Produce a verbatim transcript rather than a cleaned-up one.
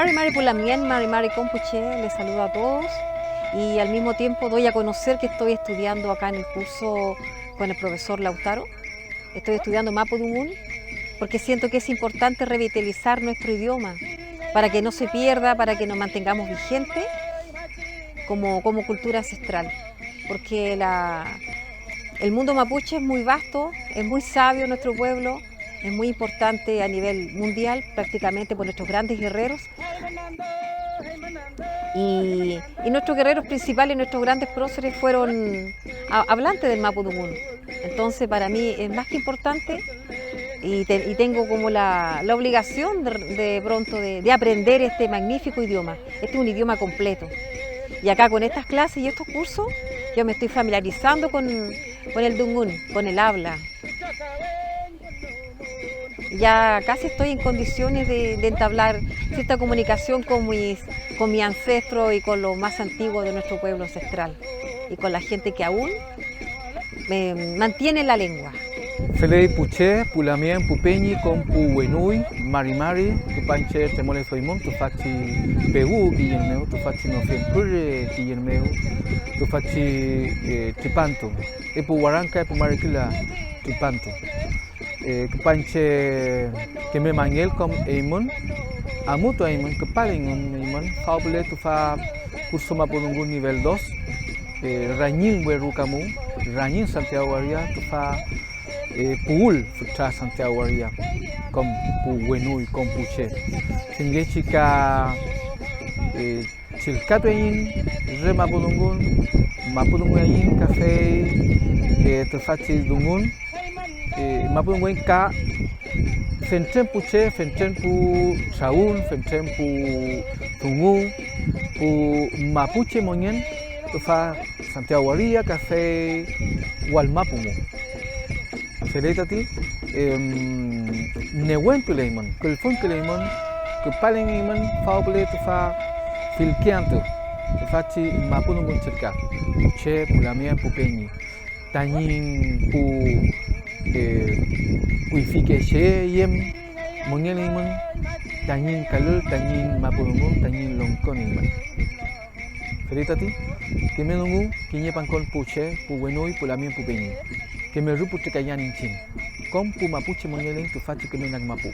Mari mari pu lamngen, mari mari kom pu che, les saludo a todos y al mismo tiempo doy a conocer que estoy estudiando acá en el curso con el profesor Lautaro. Estoy estudiando mapudungun porque siento que es importante revitalizar nuestro idioma para que no se pierda, para que nos mantengamos vigente como, como cultura ancestral. Porque la, el mundo mapuche es muy vasto, es muy sabio nuestro pueblo, es muy importante a nivel mundial, prácticamente por nuestros grandes guerreros. Y, y nuestros guerreros principales, nuestros grandes próceres fueron ha-, hablantes del mapudungun. Entonces, para mí es más que importante y, te- y tengo como la, la obligación de, de pronto de, de aprender este magnífico idioma. Este es un idioma completo. Y acá con estas clases y estos cursos, yo me estoy familiarizando con, con el dungun, con el habla. Ya casi estoy en condiciones de, de entablar cierta comunicación con mis, con mi ancestro y con lo más antiguo de nuestro pueblo ancestral y con la gente que aún, eh, mantiene la lengua. Feley pu che, pu lamngen, pu peñi, kom pu wenuy, mari mari, küpan che tremolefuymün tüfachi pewu püllün mew, tüfachi nofiempür püllün mew, tüfachi, eh, tripantu, epu warangka, epu mari küla tripantu. Eh, küpan che keme mangelkom eymün, amutuaymün, küpaleyngün eymün, fawpüle tüfa curso mapudungun nivel dos, eh, Rañin Werukamu, Rañin Santiago waria, tüfa, eh, puwül fütra Santiago waria, kom pu wenuy, kom pu che. Femngechi ka, eh, chillkatuaiñ re mapudungun, mapudunguaiñ kafey, eh, tüfachi dungun, eh, mapudunguaiñ ka fentren pu che, fentren pu trawün, fentren pu dungu, pu mapuche mongen, tüfa Santiago waria, kafey wall mapu mu. Feley tati, em, newentuleymün, külfünküleymün, küpaleymün fawpüle tüfa fillke antü, tüfachi mapudungun chillka, pu che, pu lamngen, pu peñi, tañi pu, eh, kuyfike che yem mongeleymün, tañi kalül, tañi mapudungun, tañi longkoneymün. Feley tati, kime dungu, kiñe pangkon pu che, pu wenuy, pu lamngen, pu peñi, kime rüpütrekayan iñchiñ, kom pu mapuche mongeley tüfachi küme nag mapu.